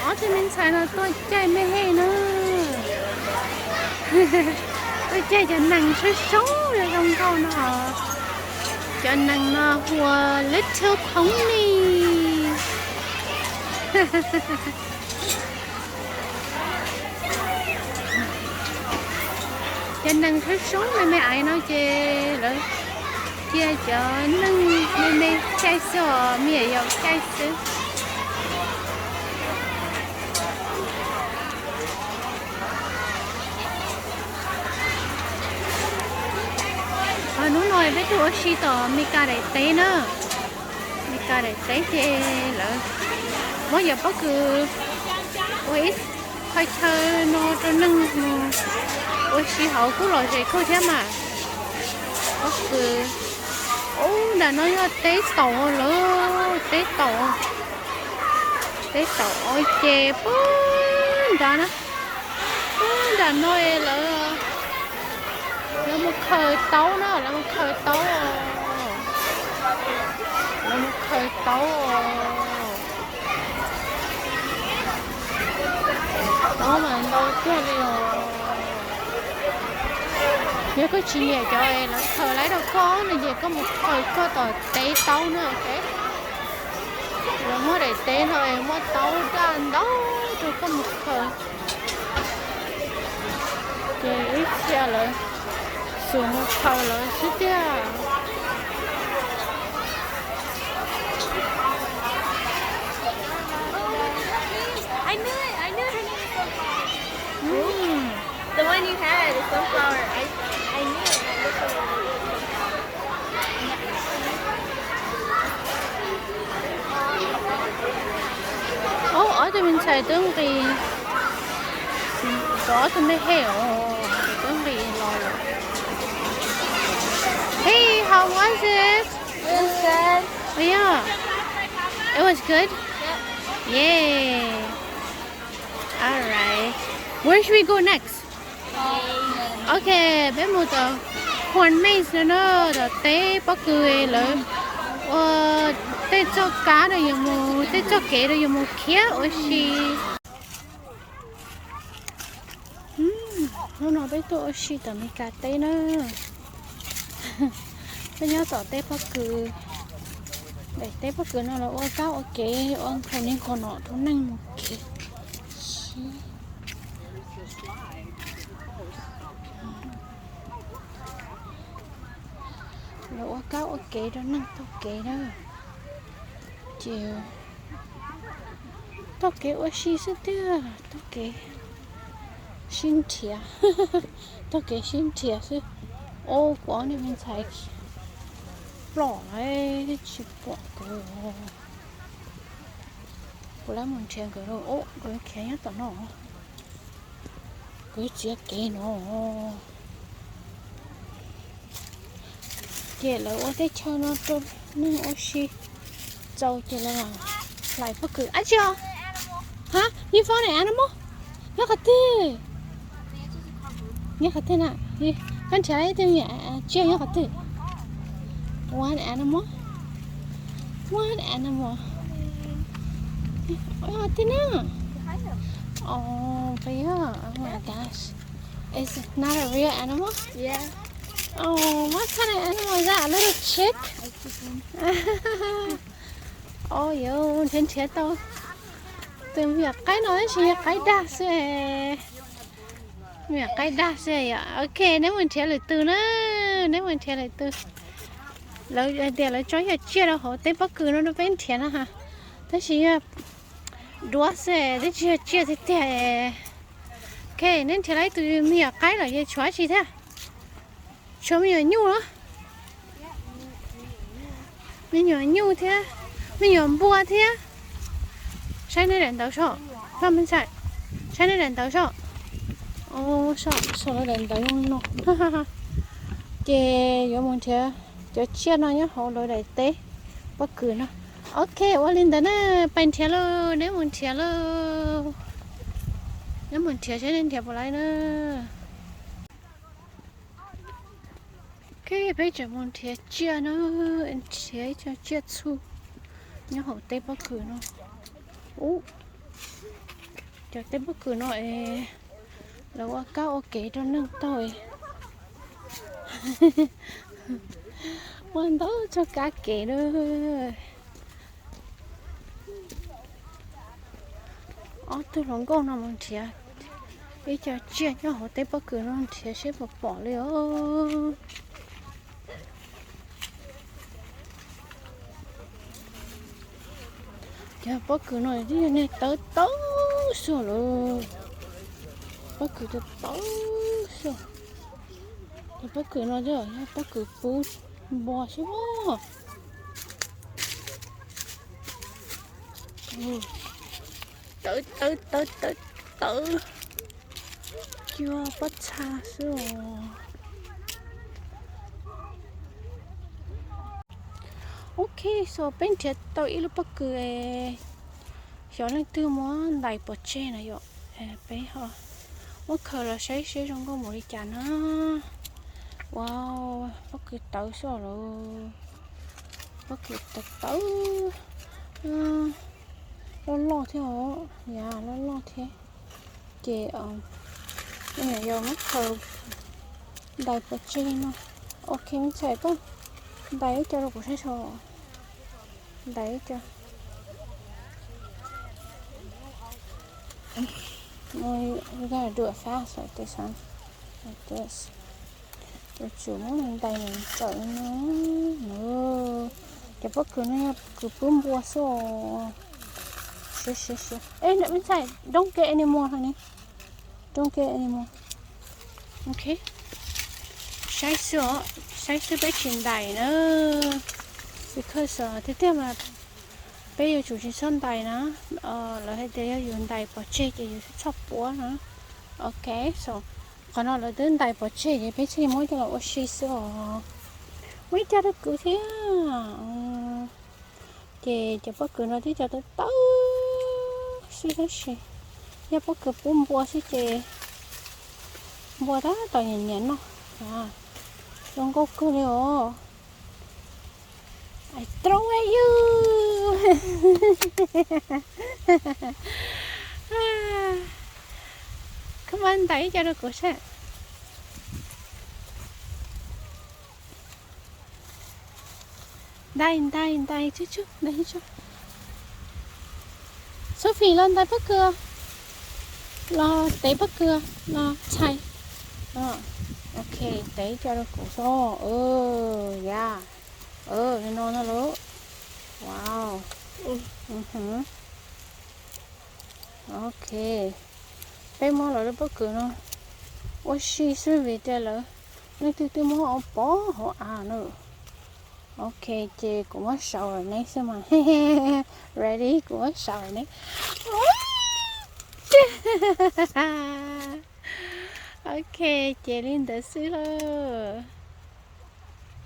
Ob tug me ntxhais no tuaj caij me hej na. Tuaj caij cov nees soob soob zoo nkauj no. Cov nees no hu ua Little Pony. Cov nees soob soob me me aiv no ces lawv cia cov neeg me me caij xwb os, me nyuam yaus caij xwb. Hnub no peb tuaj ua si tom Mes Kas daim teb na. Mes Kas daim teb ces lawv muab cov pob kws ua ib qho chaw no rau neeg mus ua si hauv kuj lom zem kawg thiab mas. Pob kws, ub, nram no yog teb taum lawm, teb taum, teb taum ces puag nrad na, puag nram no lawv, lawv mus khaws taub na, lawv mus khaws taub, lawv mus khaws taub. Taub mas ntau tiag li os. Yog koj tsis nyiam cov lawv khaws laib rau koj no ces koj mus khaws koj tom teb taub na. Lawv muab daim teb no muab taub daj ntau rau koj mus khaws. Ces ib txhia lawv xub mus khaws lawv xwb tiag. I knew it. I knew her name was Sunflower. The one you had is Sunflower. I, I knew it. I looked at it. Ub, ob tug me ntxhais twb nqis, ob tug me hej os, twb nqis los lawm. Hey, how was it? It was good. Oh, yeah. It was good? Yep. Yay. All right. Where should we go next? Ok, peb mus tom Corn Maze no na, tom teb pob kws lawv ua tej txoj kab rau yus mus, tej txoj kev rau yus mus khiav ua si. Hnub no peb tuaj ua si tom Mes Kas teb na. Peb nyob tom teb pob kws, daim teb pob kws no lawv ua kab ua kev ua nkhaus li nkhaus no rau neeg mus kev. Lawv ua kab ua kev rau neeg taug kev na. Ces taug kev ua si xwb tiag, taug kev sib nrhiav, taug kev sib nrhiav xwb. Ub, kuv ob niag me ntxhais ploj lawm tsis pom nkawd. Kuv lawv mus nrhiav nkawd lawm, nkawd khiav nyob tom no. Kuv txiav kev no. Ces lawv ua tej chaw no rau neeg ua si txaus ces lawv hlais pob kws dab tsi os? Huh? You found an animal? Nyob qhov twg? Nyob qhov twg na? Koj nrhiav ib tug me nyuam tsiaj nyob qhov twg? One animal. One animal. Nyob qhov twg na? Oh, but yeah, oh my gosh. It's not a real animal? Yeah. Oh, what kind of animal is that? A little chick? Oh, yus nrhiav nrhiav tau tus me nyuam qaib no tab sis yog qaib dag xwb. Me nyuam qaib dag xwb yom. Ok, neb mus nrhiav lwm tus na. Neb mus nrhiav lwm tus. Lawv hais tias lawv tso yog tsiaj rau hauv teb pob kws no rau peb nrhiav no ha. Tab sis yog duab xwb, twb tsis yog tsiaj tiag tiag. Ok, neb nrhiav tau ib tus me nyuam qaib lawm ces tshuav dab tsi thiab? Tshuav me nyuam nyuj los? Me nyuam nyuj thiab, me nyuam npua thiab. Saib neb daim ntawv saib, saib neb daim ntawv saib. Saib lawv daim ntawv zoo no. Ces yuav mus nrhiav cov tsiaj no nyob hauv lawv daim teb pob kws no. Ok, ua li ntawd na, pais nrhiav lauj, neb mus nrhiav lauj. Neb mus nrhiav saib neb nrhiav puas laib na. Ok, peb tseem mus nrhiav tsiaj na, nrhiav ib co tsiaj txhu nyob hauv teb pob kws no. Ub, Cov teb pob kws no es lawv ua kab ua kev rau neeg taug. Ua ntau txoj kab kev na. Ob tug hluas nkauj no mus nrhiav ib co tsiaj nyob hauv teb pob kws no nrhiav seb puas pom li os. Cov pob kws no twb yog niag tawv tawv xwb lawm. Pob kws tawv tawv xwb. Cov pob kws no yog pob kws puv npua xwb. Tawv tawv tawv tawv tawv. Cua pob txha xwb os. Ok, so peb nrhiav tau ib lub pob kws, xyov leej twg muab ntais pov tseg na yom. Peb ho muab khaws los saib seb zoo nkauj npaum li cas na. Wow, pob kws tawv xwb lawm. Pob kws tawv tawv. Loj loj thiab os, ya loj loj thiab. Ces yog muab khaws ntais pov tseg no. Ok, me ntxhais koj ntais ib co rau kuv saib so. Ntais ib co. Yuav tsum muab ntais nws tawm no. Cov pob kws no yog kws pub npua xwb os. Siav siav siav. Eh, me ntxhais, don't get any more, honey. Don't get any more. Ok. Saib xwb os, saib xwb peb tsis ntais na. Because tiag tiag mas peb yuav tsum tsis txhob ntais na. Lawv hais tias yog yus ntais pov tseg ces yus txhob puab na. Ok, so qhov no lawv twb ntais pov tseg ces peb thiaj li muab coj los ua si xwb os. Muaj ib co rau kuv thiab. Ces cov pob kws no twb cov tawv tawv xwb tab sis yog pob kws pub npua xwb ces npua tab tom nyiam nyiam noj. Zoo nkauj kawg li os. I throw at you. Come on, ntais ib co rau kuv seb. Ntais, ntais, ntais, tsub tsub, ntais tsub. Sophie, los ntais pob kws, los tev pob kws, los txhais. Ok, tev ib co rau kuv xwb. Ya, li no no lauj. Wow. Ok, peb muab lawv lub pob kws no ua si xwb vim tias lawv leej twg twb muab ua pov hauv av na. Ok, ces kuv muab sau lawm neb xwb mas. Ready, kuv muab sau lawm neb. Ok, ces li ntawd xwb lauj.